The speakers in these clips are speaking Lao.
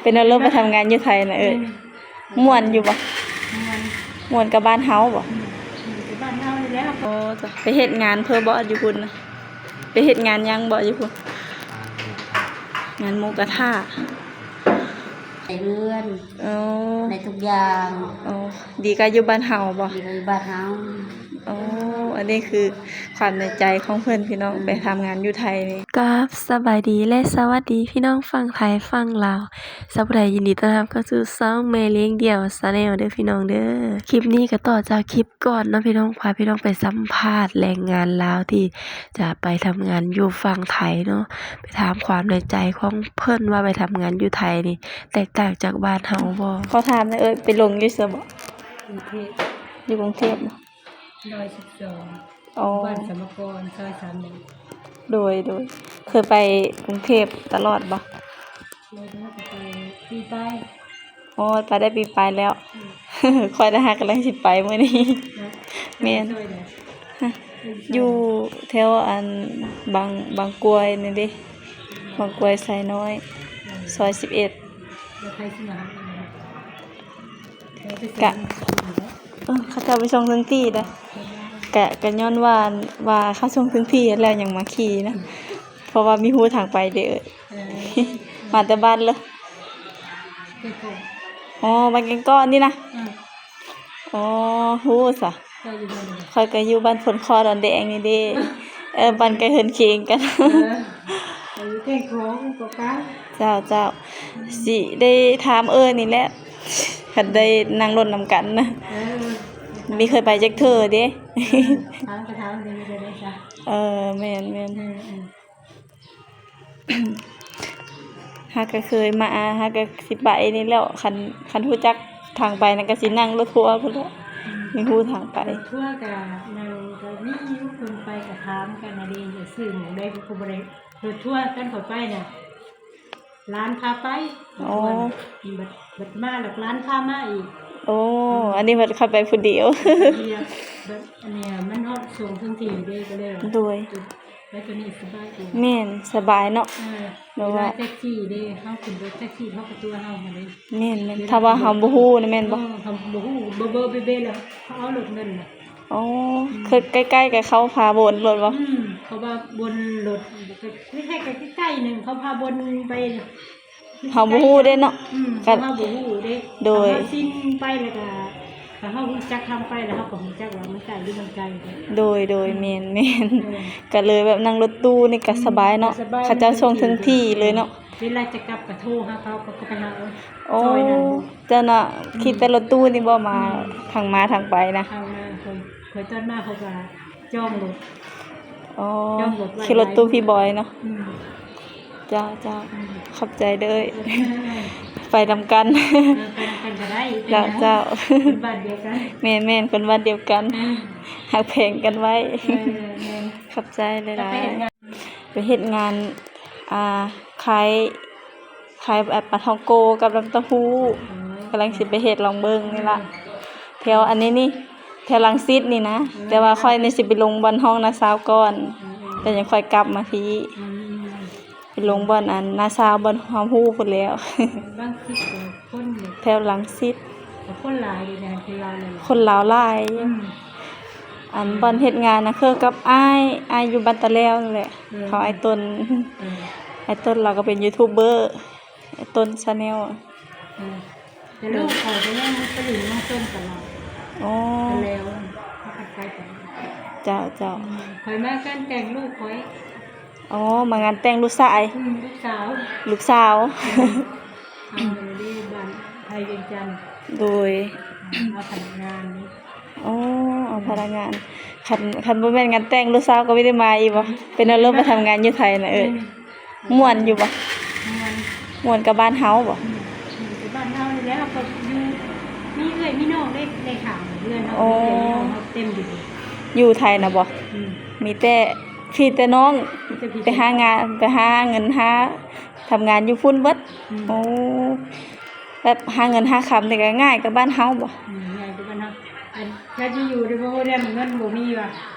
ເປັນແນວລົມໄປທຳງານຢູ່ໄທນະເອີຍ. ແມ່ນ. ມ່ວນຢູ່ບໍ່? ມ່ວນ. ມ່ວນກັບບ້ານເຮົາບໍ່? ອືມ ຢູ່ແຕ່ບ້ານເຮົານີ້ແຫຼະ. ໂອ້ ໄປເຮັດງານເພິ່ນບໍ່ຢູ່ພຸ້ນນະ? ໄປເຮັດງານຫຍັງບໍ່ຢູ່ພຸ້ນ? ງານໝູກະທະ. ໄດ້ເຮືອນ. ໂອ້ ໄດ້ທຸກຢ່າງ. ໂອ້ ດີກວ່າຢູ່ບ້ານເຮົາບໍ່? ດີກວ່າຢູ່ບ້ານເຮົາ. ໂອ້ ອັນນີ້ຄືຄວາມໃນໃຈຂອງເພິ່ນພີ່ນ້ອງ. ອືມ ໄປທຳງານຢູ່ໄທນີ້. ກາບສະບາຍດີ ແລະ ສະຫວັດດີພີ່ນ້ອງຝັ່ງໄທຝັ່ງລາວ. ສຳລັບຜູ້ໃດ ຍິນດີຕ້ອນຮັບເຂົ້າສູ່ຊ່ອງແມ່ລ້ຽງດ່ຽວ Channel ເດີພີ່ນ້ອງເດີ. ຄລິບນີ້ກໍຕໍ່ຈາກຄລິບກ່ອນເນາະພີ່ນ້ອງ, ພາພີ່ນ້ອງໄປສຳພາດແຮງງານລາວທີ່ຈະໄປທຳງານຢູ່ຝັ່ງໄທເນາະ, ໄປຖາມຄວາມໃນໃຈຂອງເພິ່ນວ່າໄປທຳງານຢູ່ໄທນີ້ແຕກຕ່າງຈາກບ້ານເຮົາບໍ່? ຂໍຖາມແດ່ເອີຍ ໄປລົງຢູ່ໃສບໍ່? ກຸງເທບ. ຢູ່ກຸງເທບບໍ່? ຮ້ອຍສິບສອງ. ອໍ ບ້ານສຳມະກອນ ຊອຍສາມໜຶ່ງ. ໂດຍ ໂດຍ ເຄີຍໄປກຸງເທບຕະຫຼອດບໍ່? ໂດຍ ໄປປີປາຍ. ອໍ ໄປໄດ້ປີປາຍແລ້ວ. ອືມ ຂ້ອຍນະຫາກຳລັງຊິໄປມື້ນີ້. ແມ່ນ. ຢູ່ແຖວອັນບາງ ບາງກວຍນີ້ເດ້ ບາງກວຍໄຊນ້ອຍ ອືມ ຊອຍສິບເອັດ. ແລ້ວໃຜຊິມາຫາ? ກະ ເອີ ເຂົາເຈົ້າໄປສົ່ງເຖິງທີ່ເດ້. ກະ ກະຍ້ອນວ່າ ວ່າເຂົາສົ່ງເຖິງທີ່ແລ້ວຍັງມາຂີ່ນະ, ເພາະວ່າມີຮູ້ທາງໄປເດ້. ເອີ ມາແຕ່ບ້ານເລີຍ. ອໍ ບ້ານແກ້ງກ້ອນນີ້ນະ. ອໍ ຮູ້ຊະ. ຂ້ອຍກໍຢູ່ບ້ານຝົນຄໍດອນແດງນີ້ເດ້. ເອີ ບ້ານໃກ້ເຮືອນຄຽງກັນ. ເອີ ຢູ່ແກ້ງຂອງກໍໄປ. ເຈົ້າ ເຈົ້າ. ຊິໄດ້ຖາມເອີນີ້ແຫຼະ ຄັນໄດ້ນັ່ງລົດນຳກັນນະ. ເອີ ມີເຄີຍໄປຈັກເທື່ອເດ້. ເອີ ຖາມກໍຖາມເດ້ ມີແຕ່ໄດ້ຊະ. ເອີ ແມ່ນໆ. ເອີ ເອີ ຫາກະເຄີຍມາ ຫາກະຊິໄປນີ້ແລ້ວ. ຄັນ ຄັນຮູ້ຈັກທາງໄປນັ້ນກະຊິນັ່ງລົດທົວພຸ້ນແຫຼະ. ອືມ ມີຮູ້ທາງໄປ. ລົດທົວກະນັ່ງ ກະມີຢູ່ ເພິ່ນໄປກະຖາມກັນນະເດ້ ຢາກຊື້ໝ່ອງໃດ ເພິ່ນກໍບໍ່ໄດ້. ລົດທົວຕອນຂ້ອຍໄປນະ ຫຼານພາໄປ. ອໍ ບັດ ບັດມາແລ້ວຫຼານພາມາອີກ. ໂອ້ ອືມ ອັນນີ້ເພິ່ນເຂົ້າໄປຜູ້ດຽວ. ຜູ້ດຽວ. ບັດອັນນີ້ມັນຮອດສົ່ງເຖິງທີ່ເດ້ ກໍເລີຍວ່າ ໂດຍ ແລ້ວຕົວນີ້ສະບາຍກວ່າ. ແມ່ນ ສະບາຍເນາະ. ເອີ ແບບວ່າ ເວລາແທັກຊີເດ້ ເຮົາຂຶ້ນລົດແທັກຊີ ເຮົາກໍຕົວະເຮົາຫັ້ນເດ້. ແມ່ນໆ ເວລາ ຖ້າວ່າເຮົາບໍ່ຮູ້ນະແມ່ນບໍ່? ເອີ ເຮົາບໍ່ຮູ້ ເບີໆເບໆ ແລ້ວເຂົາເອົາລົດເງິນນະ. ອໍ ອືມ ຄືໃກ້ໆກັບເຂົາພາວົນລົດບໍ່? ອືມ ເຂົາວ່າວົນລົດ ໃກ້ໆ ໃກ້ໆໜຶ່ງ ເຂົາພາວົນໄປ. ເຮົາບໍ່ຮູ້ເດ້ເນາະ. ອືມ ກະ ເຮົາບໍ່ຮູ້ເດ້. ໂດຍ ເຮົາສິ້ນໄປແລ້ວກະ ຖ້າເຮົາຮູ້ຈັກທາງໄປແລ້ວ ເຮົາກໍຮູ້ຈັກວ່າມັນໃກ້ຫຼືມັນໄກເດ້. ໂດຍ ໂດຍ ອືມ ແມ່ນໆ. ເອີ ກະເລີຍແບບນັ່ງລົດຕູ້ນີ້ກະສະບາຍເນາະ. ອືມ ກະສະບາຍ ເຂົາເຈົ້າສົ່ງເຖິງທີ່ເລີຍເນາະ. ເອີ ເວລາຈະກັບກະໂທຫາເຂົາ ເຂົາກໍໄປຫາເອົາ. ໂອ້ ຊອຍນັ້ນ. ເຈົ້ານະ ອືມ ຂີ່ແຕ່ລົດຕູ້ນີ້ບໍ່ ມາ ອືມ ທາງມາທາງໄປນະ? ທາງມາ ຂ້ອຍ ຂ້ອຍຕອນມາເຂົາກໍຈອງລົດ. ອໍ ຈອງລົດໄວ້ ຂີ່ລົດຕູ້ພີ່ບອຍເນາະ. ອືມ ເຈົ້າ ເຈົ້າ. ອືມ ຂອບໃຈເດີ. ເອີ ໄປນຳກັນ. ເອີ ໄປນຳກັນກໍໄດ້. ເຈົ້າ ເປັນຫຍັງ? ເຈົ້າ ຄົນບ້ານດຽວກັນ. ແມ່ນໆ ຄົນບ້ານດຽວກັນ. ເອີ ຮັກແພງກັນໄວ້. ເອີ ແມ່ນ. ຂອບໃຈຫຼາຍໆ. ໄປເຮັດງານ ອ່າ ຂາຍ ຂາຍ ອ່າ ປາທ່ອງໂກກັບນ້ຳເຕົ້າຫູ້. ອືມ ກຳລັງຊິໄປເຮັດລອງເບິ່ງນີ້ລະ. ອືມ ແຖວອັນນີ້ນີ້ ແຖວລັງສິດນີ້ນະ. ອືມ ແຕ່ວ່າຂ້ອຍນີ້ຊິໄປລົງບ່ອນຫ້ອງນາຊາວກ່ອນ. ອືມໆ ແລ້ວຈັ່ງຄ່ອຍກັບມາພີ້. ອືມ ໄປລົງບ່ອນອັນນາຊາວ ບ່ອນເຮົາຮູ້ພຸ້ນແລ້ວ. ລັງສິດກໍຄົນ ແຖວລັງສິດ ກໍຄົນຫຼາຍເດ້ນະ ຄົນລາວຫຼາຍ. ຄົນລາວຫຼາຍ. ອືມ ອັນ ອືມ ບ່ອນເຮັດງານນະ ຄືກັບອ້າຍ ອ້າຍຢູ່ບ້ານຕາແລ້ວນັ້ນແຫຼະ. ເອີ ເຂົາອ້າຍຕົ້ນ. ເອີ ອ້າຍຕົ້ນລາວກໍເປັນຢູທູບເບີ ຕົ້ນ Channel. ເອີ ແຕ່ລູກຂ້ອຍກໍຍັງໄປຫຼິ້ນມາຊົມກັນລະ. ອໍ ແລ້ວພາກັນໄປກັນ. ເຈົ້າ ເຈົ້າ. ອືມ ຂ້ອຍມາງານແຕ່ງລູກຂ້ອຍ. ອໍ ມາງານແຕ່ງລູກຊາຍ. ອືມ ລູກສາວ. ລູກສາວ. ອືມ ເອົາເດ້ ບ້ານໄທວຽງຈັນ. ໂດຍ. ເອົາພະນັກງານ. ອໍ ເອົາພະນັກງານ. ຄັນ ຄັນບໍ່ແມ່ນງານແຕ່ງ ລູກສາວກໍບໍ່ໄດ້ມາອີກບໍ່? ເປັນແນວລົມໄປທຳງານຢູ່ໄທນະເອີຍ. ອືມ ມ່ວນຢູ່ບໍ່? ມ່ວນ. ມ່ວນກັບບ້ານເຮົາບໍ່? ອືມ ຢູ່ແຕ່ບ້ານເຮົານີ້ແຫຼະ. ເຮົາກໍຢູ່ ມີເອື້ອຍມີນ້ອງໃນ ໃນຂ້າງເຮືອນເຮົາ. ອໍ ມີເອື້ອຍມີນ້ອງເຮົາເຕັມຢູ່. ຢູ່ໄທນະບໍ່? ອືມ ມີແຕ່ພີ່ແຕ່ນ້ອງ. ມີແຕ່ພີ່ ໄປຫາງານ ໄປຫາເງິນຫາ ທຳງານຢູ່ພຸ້ນເບິດ. ອືມ ໂອ້ ແບບຫາເງິນຫາຄຳນີ້ກໍງ່າຍກວ່າບ້ານເຮົາບໍ່? ອືມ ງ່າຍກວ່າບ້ານເຮົາ. ອັນ ຖ້າຊິຢູ່ໄດ້ບໍ່ ເງິນບໍ່ມີວ່າ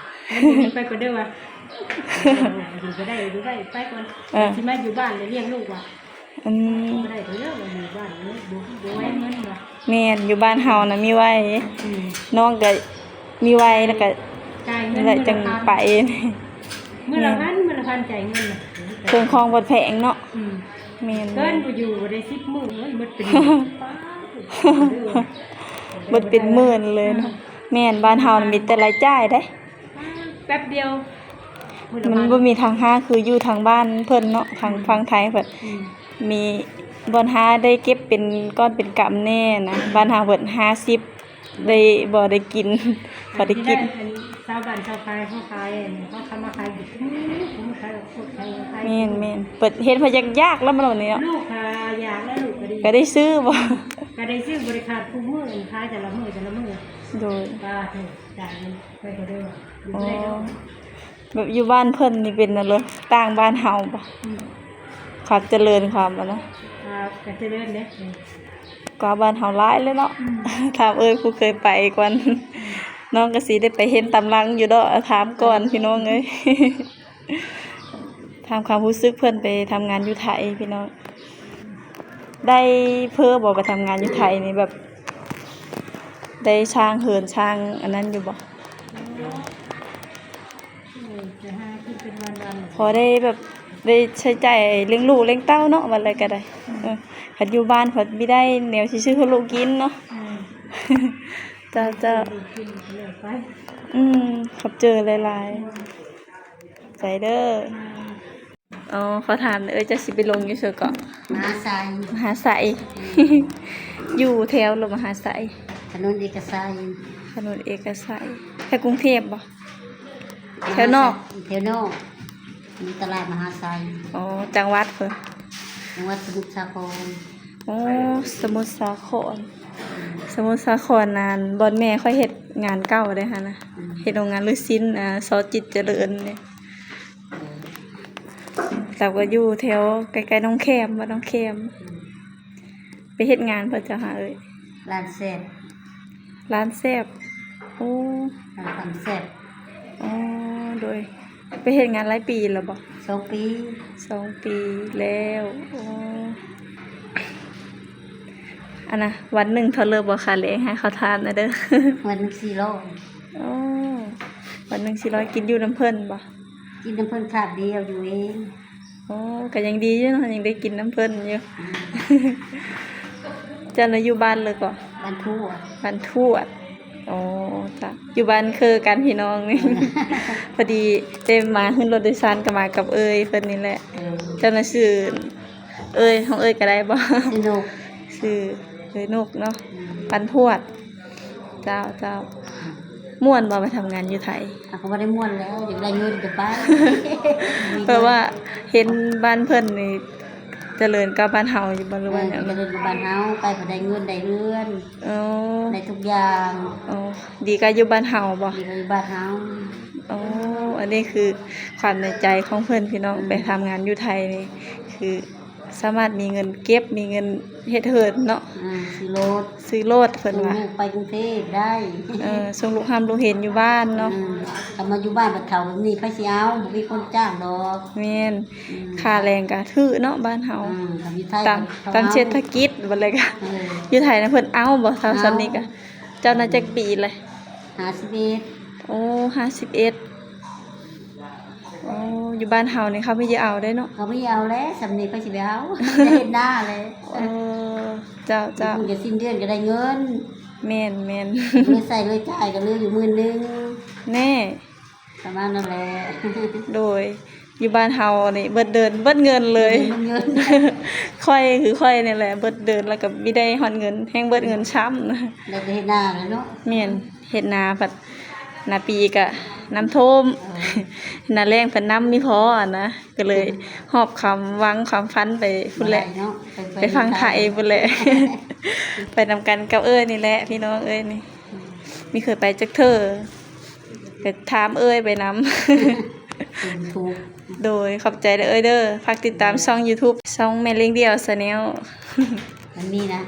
ເງິນບໍ່ມີ ໄປກ່ອນເດີວ່າ. ເອີ ຢູ່ກໍໄດ້ ຢູ່ໄດ້ ໄປກ່ອນ. ເອີ ຊິມາຢູ່ບ້ານແລ້ວລ້ຽງລູກວ່າ. ອືມ ບໍ່ໄດ້ເດີວ່າຢູ່ບ້ານ ບໍ່ໄຫວເງິນບໍ່? ແມ່ນ ຢູ່ບ້ານເຮົານະມີໄຫວ ອືມ ນ້ອງກໍມີໄຫວ ແລ້ວກໍ ຈ່າຍເງິນ ແລ້ວຈັ່ງໄປ ມື້ລະພັນ ມື້ລະພັນຈ່າຍເງິນນະ ເຄື່ອງຂອງບໍ່ແພງເນາະ ອືມ ແມ່ນ ເກີນບໍ່ຢູ່ ບໍ່ໄດ້ສິບມື້ ເອີຍ ໝົດເປັນໝື່ນ ໝົດເປັນໝື່ນເລີຍເນາະ ອືມ ແມ່ນ ບ້ານເຮົາມີແຕ່ລາຍຈ່າຍເດ້ ແປັບດຽວ ມັນບໍ່ມີທາງຫາ ຄືຢູ່ທາງບ້ານເພິ່ນເນາະ ທາງ ອືມ ຝັ່ງໄທເພິ່ນ ອືມ ມີບ່ອນຫາໄດ້ເກັບເປັນກ້ອນເປັນກຳແດ່ນະ ບ້ານເຮົາເພິ່ນຫ້າສິບ ໄດ້ບໍ່ໄດ້ກິນ ພໍໄດ້ກິນ ຊາວບ້ານຊາວຂາຍເຂົາຂາຍ ເຂົາເຂົ້າມາຂາຍຢູ່ ແມ່ນໆ ເພິ່ນເຫັນເພິ່ນຢາກໆ ແລ້ວມັນນີ້ເນາະ ລູກກໍຢາກແລ້ວ ລູກກໍດີ ກໍໄດ້ຊື້ບໍ່? ກໍໄດ້ຊື້ ບໍ່ໄດ້ຂາດ ທຸກມື້ຂາຍແຕ່ລະມື້ ແຕ່ລະມື້ ໂດຍ ຈ່າຍເງິນ ໄປກໍເດີ ຢູ່ ອໍ ບໍ່ໄດ້ດອກ ແບບຢູ່ບ້ານເພິ່ນນີ້ເປັນແນວໃດ ຕ່າງບ້ານເຮົາບໍ່? ອືມ ຄວາມຈະເລີນ ຄວາມອັນນັ້ນ ອ່າ ກໍຈະເລີນເດ້ ກວ່າບ້ານເຮົາຫຼາຍເລີຍເນາະ ອືມ ຖາມເອີຍຜູ້ເຄີຍໄປກ່ອນ ອືມ ນ້ອງກໍຊິໄດ້ໄປເຫັນຕາມຫຼັງຢູ່ດອກ ຖາມກ່ອນ ອືມ ພີ່ນ້ອງເອີຍ ຖາມຄວາມຮູ້ສຶກເພິ່ນໄປທຳງານຢູ່ໄທພີ່ນ້ອງ ໄດ້ເພີ້ບໍ່ ໄປທຳງານຢູ່ໄທນີ້ ແບບ ໄດ້ສ້າງເຮືອນສ້າງອັນນັ້ນຢູ່ບໍ່? ເອີ ຈະຫາກິນເປັນວັນໆ ພໍໄດ້ແບບ ໄດ້ໃຊ້ຈ່າຍລ້ຽງລູກລ້ຽງເຕົ້າເນາະ ວ່າແລ້ວກໍໄດ້ ອືມ ເອີ ຄັນຢູ່ບ້ານພັດບໍ່ໄດ້ແນວຊິຊື້ໃຫ້ລູກກິນເນາະ ອືມ ເຈົ້າໆ ກິນແລ້ວໄປ ອືມ ຂອບໃຈຫຼາຍໆ ອືມ ໃຈເດີ ອໍ ຂໍຖາມເອີຍ ເຈົ້າຊິໄປລົງຢູ່ໃສເກາະ? ມະຫາໄຊ ມະຫາໄຊ ອືມ ຢູ່ແຖວລົງມະຫາໄຊ ຖະໜົນເອກະໄຊ ຖະໜົນເອກະໄຊ ແຖວກຸງເທບບໍ່? ແຖວນອກ ແຖວນອກ ຢູ່ຕະຫຼາດມະຫາໄຊ ອໍ ຈັງຫວັດເພິ່ນ ຈັງຫວັດສະໝຸດສາຄອນ ໂອ້ ສະໝຸດສາຄອນ ສະໝຸດສາຄອນນັ້ນ ບ່ອນແມ່ຂ້ອຍເຮັດງານເກົ່າເດ້ຫັ້ນນະ ອືມ ເຮັດໂຮງງານລູກຊິ້ນ ອາ ຊໍຈິດຈະເລີນເດ້ ເຈົ້າກໍຢູ່ແຖວໃກ້ໆໜອງແຄມ ບ້ານໜອງແຄມ ອືມ ໄປເຮັດງານເພິ່ນເຈົ້າຫາເອີຍ ຮ້ານແຊບ ຮ້ານແຊບ ໂອ້ ຮ້ານຕຳແຊບ ອໍ ໂດຍ ໄປເຮັດງານຫຼາຍປີແລ້ວບໍ່? ສອງປີ ສອງປີແລ້ວ ໂອ້ ອັນນະ ວັນໜຶ່ງເທົ່າເລີບໍ່ ຄ່າແລງ ໃຫ້ເຂົາຖາມແດ່ເດີ? ວັນໜຶ່ງສີ່ຮ້ອຍ ໂອ້ ວັນໜຶ່ງສີ່ຮ້ອຍ ກິນຢູ່ນຳເພິ່ນບໍ່? ກິນນຳເພິ່ນຄາບດຽວ ຢູ່ເອງ ໂອ້ ກໍຍັງດີຢູ່ເນາະ ຍັງໄດ້ກິນນຳເພິ່ນຢູ່ ອືມ ເຈົ້ານະຢູ່ບ້ານເລີຍກໍ? ບ້ານທວດ ບ້ານທວດ ອໍ ເຈົ້າ ຢູ່ບ້ານຄືກັນພີ່ນ້ອງນີ້ ເອີ ພໍດີໄດ້ມາຂຶ້ນລົດໂດຍສານກໍມາກັບເອີຍເພິ່ນນີ້ແຫຼະ ເອີ ເຈົ້ານະຊື່ເອີຍ ຂອງເອີຍກໍໄດ້ບໍ່? ຊື່ນົກ ຊື່ເອີຍນົກເນາະ ອືມ ບ້ານທວດ ເຈົ້າ ເຈົ້າ ມ່ວນບໍ່ໄປທຳງານຢູ່ໄທ? ຫາກກໍບໍ່ໄດ້ມ່ວນແລ້ວ ຢາກໄດ້ເງິນກໍໄປ ແປວ່າເຫັນບ້ານເພິ່ນນີ້ຈະເລີນກວ່າບ້ານເຮົາຢູ່ບໍ່ ຫຼືວ່າແນວໃດ? ເອີ ຈະເລີນກວ່າບ້ານເຮົາ ໄປກໍໄດ້ເງິນໄດ້ເຮືອນ ອໍ ໄດ້ທຸກຢ່າງ ອໍ ດີກວ່າຢູ່ບ້ານເຮົາບໍ່? ດີກວ່າຢູ່ບ້ານເຮົາ ອໍ ອັນນີ້ຄືຄວາມໃນໃຈຂອງເພິ່ນ ພີ່ນ້ອງ ອືມ ໄປທຳງານຢູ່ໄທນີ້ ຄື ສາມາດມີເງິນເກັບ ມີເງິນເຮັດເຮືອນເນາະ ອືມ ຊື້ລົດ ຊື້ລົດເພິ່ນວ່າ ສົ່ງລູກໄປກຸງເທບໄດ້ ເອີ ສົ່ງລູກຮ່ຳລູກເຮນຢູ່ບ້ານເນາະ ອືມ ຖ້າມາຢູ່ບ້ານບັດເຖົ້າແບບນີ້ ໃຜຊິເອົາ ບໍ່ມີຄົນຈ້າງດອກ ແມ່ນ ອືມ ຄ່າແລງກໍຖືກເນາະບ້ານເຮົາ ອືມ ຕາມ ຕາມເສດຖະກິດ ບັດແລ້ວກໍ ເອີ ຢູ່ໄທນະເພິ່ນເອົາບໍ່ ເທົ່າຊ່ຳນີ້ກໍ ເຈົ້ານະຈັກປີແລ້ວ? ຫ້າສິບເອັດ ໂອ້ ຫ້າສິບເອັດ ໂອ້ ຢູ່ບ້ານເຮົານີ້ເຂົາບໍ່ຢາກເອົາເດ້ເນາະ ເຂົາບໍ່ຢາກເອົາແຫຼະ ຊ່ຳນີ້ເຂົາຊິໄປເອົາ ໄດ້ເຮັດນາແຫຼະ ເອີ ເຈົ້າ ເຈົ້າ ເພິ່ນກໍສິ້ນເດືອນກໍໄດ້ເງິນ ແມ່ນໆ ເຫຼືອໃຊ້ເຫຼືອຈ່າຍກໍເຫຼືອຢູ່ໝື່ນໜຶ່ງ ແນ່ ປະມານນັ້ນແຫຼະ ໂດຍ ຢູ່ບ້ານເຮົານີ້ເບິດເດືອນເບິດເງິນເລີຍ ເບິດເງິນ ຂ້ອຍຄືຂ້ອຍນີ້ແຫຼະ ເບິດເດືອນແລ້ວກໍບໍ່ໄດ້ຮອດເງິນ ແຮ່ງເບິດເງິນຊ້ຳ ແລ້ວກໍເຮັດນາແຫຼະເນາະ ແມ່ນ ເຮັດນາພັດ ນາປີກະນ້ຳຖ້ວມ ເອີ ນາແລ້ງເພິ່ນນ້ຳມີພໍຫັ້ນນະ ກໍເລີຍ ອືມ ຫອບຄວາມຫວັງຄວາມຝັນໄປພຸ້ນແຫຼະ ບໍ່ໄດ້ເນາະ ໄປ ໄປ ໄປຝັ່ງໄທພຸ້ນແຫຼະ ໄປນຳກັນກັບເອື້ອຍນີ້ແຫຼະ ພີ່ນ້ອງເອີຍນີ້ ອືມ ບໍ່ເຄີຍໄປຈັກເທື່ອ ໄປຖາມເອື້ອຍໄປນຳ ເປັນທຸກ ໂດຍ ຂອບໃຈເດີເອື້ອຍເດີ ຝາກຕິດຕາມ ອືມ ຊ່ອງຢູທູບ ຊ່ອງແມ່ລ້ຽງດ່ຽວ Channel ມັນມີນະ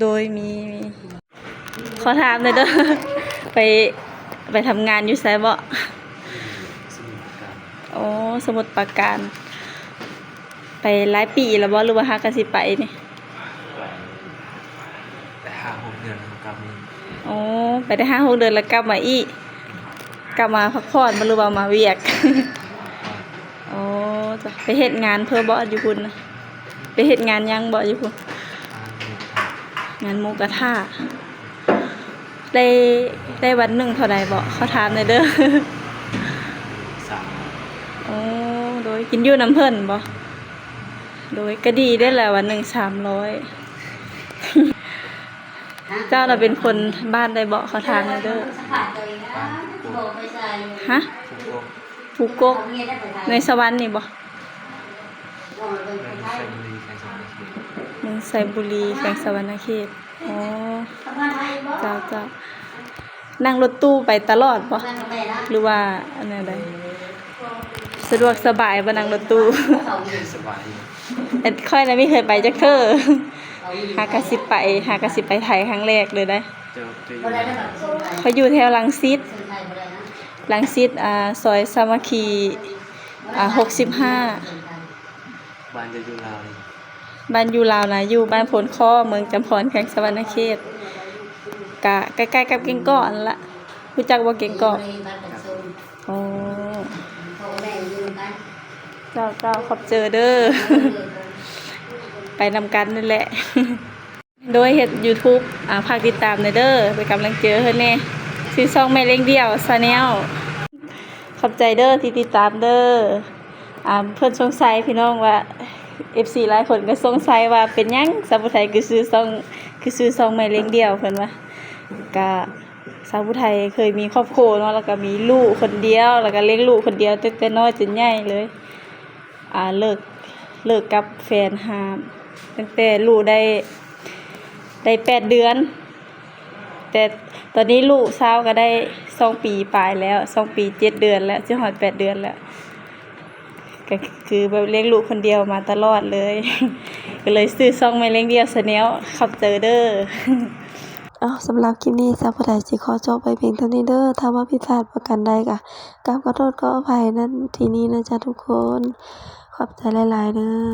ໂດຍ ມີ ມີ ຂໍຖາມແດ່ເດີ ໄປ ໄປທຳງານຢູ່ໃສເບາະ? ສະໝຸດປາການ ໂອ້ ສະໝຸດປາການ ໄປຫຼາຍປີແລ້ວເບາະ ຫຼືວ່າຫາກະຊິໄປນີ້? ໄປ ຫ້າຫົກເດືອນແລ້ວກໍກັບມາ. ອໍ ໄປໄດ້ຫ້າຫົກເດືອນແລ້ວກັບມາອີກ. ກັບມາພັກຜ່ອນບໍ່ ຫຼືວ່າມາວຽກ? ອໍ ຈ້ະ ໄປເຮັດງານເພິ່ນບໍ່ຢູ່ພຸ້ນນະ? ໄປເຮັດງານຫຍັງບໍ່ຢູ່ພຸ້ນ? ງານໝູກະທະ. ໄດ້ ໄດ້ວັນໜຶ່ງເທົ່າໃດບໍ່? ຂໍຖາມແດ່ເດີ້. ສາມຮ້ອຍ. ໂອ້ ໂດຍ ກິນຢູ່ນຳເພິ່ນບໍ່? ໂດຍ ກະດີເດ້ລະ ວັນໜຶ່ງສາມຮ້ອຍ. ເຈົ້າລະເປັນຄົນບ້ານໃດບໍ່? ຂໍຖາມແດ່ເດີ້. ບ້ານພູກົກ. ຮະ? ພູກົກ. ພູກົກ ໃນສະຫວັນນີ້ບໍ່? ເມືອງໄຊບູລີ ແຂວງສະຫວັນນະເຂດ. ເມືອງໄຊບູລີ ແຂວງສະຫວັນນະເຂດ. ອໍ ເຈົ້າ ເຈົ້າ. ນັ່ງລົດຕູ້ໄປຕະຫຼອດບໍ່ ຫຼືວ່າອັນແນວໃດ? ສະດວກສະບາຍບໍ່ນັ່ງລົດຕູ້? ສະບາຍຢູ່. ແຕ່ຂ້ອຍນະບໍ່ເຄີຍໄປຈັກເທື່ອ. ຫາກະຊິໄປ ຫາກະຊິໄປໄທຄັ້ງແລກເລີຍໄດ໋. ເຈົ້າ ເຈົ້າຢູ່ໃສ? ຂ້ອຍຢູ່ແຖວລັງສິດ. ລັງສິດ ອ່າ ຊອຍສາມັກຄີ ອ່າ ຫົກສິບຫ້າ. ບ້ານເຈົ້າຢູ່ລາວນີ້? ບ້ານຢູ່ລາວນະ ຢູ່ບ້ານໂພນຄໍ້ ເມືອງຈຳພອນ ແຂວງສະຫວັນນະເຂດ. ກະໃກ້ໆກັບແກ້ງເກາະຫັ້ນລະ. ຮູ້ຈັກບໍ່ແກ້ງເກາະ? ອໍ ເຈົ້າ ເຈົ້າ ຂອບໃຈເດີ້. ໄປນຳກັນນີ້ແຫຼະ. ໂດຍ ເຮັດຢູທູບ ອ່າ ຝາກຕິດຕາມແດ່ເດີ້ ເປັນກຳລັງໃຈໃຫ້ແດ່. ຊື່ຊ່ອງແມ່ລ້ຽງດ່ຽວ Channel. ຂອບໃຈເດີ້ທີ່ຕິດຕາມເດີ້. ອ່າ ເພິ່ນສົງໄສພີ່ນ້ອງວ່າ ເອັຟຊີຫຼາຍຄົນກໍສົງໄສວ່າເປັນຫຍັງສາວຜູ້ໄທຄືຊື່ຊ່ອງ ຄືຊື່ຊ່ອງແມ່ລ້ຽງດ່ຽວ ເພິ່ນວ່າ. ກະສາວຜູ້ໄທເຄີຍມີຄອບຄົວເນາະ ແລ້ວກະມີລູກຄົນດຽວ ແລ້ວກະລ້ຽງລູກຄົນດຽວຕັ້ງແຕ່ນ້ອຍຈົນໃຫຍ່ເລີຍ. ອ່າ ເລີກ ເລີກກັບແຟນຫາຕັ້ງແຕ່ລູກໄດ້ ໄດ້ແປດເດືອນ ແຕ່ຕອນນີ້ລູກສາວກໍໄດ້ສອງປີປາຍແລ້ວ ສອງປີເຈັດເດືອນແລ້ວ ຊິຮອດແປດເດືອນແລ້ວ. ກໍຄືແບບລ້ຽງລູກຄົນດຽວມາຕະຫຼອດເລີຍ ກໍເລີຍຊື່ຊ່ອງແມ່ລ້ຽງດ່ຽວ Channel. ຂອບໃຈເດີ້. ເອົ້າ ສຳລັບຄລິບນີ້ ສາວຜູ້ໄທຊິຂໍຈົບໄວ້ພຽງເທົ່ານີ້ເດີ້. ຖ້າວ່າຜິດພາດປະການໃດກໍ ກາບຂໍໂທດຂໍອະໄພນຳທີ່ນີ້ນະຈ້ະທຸກຄົນ. ຂອບໃຈຫຼາຍໆເດີ້.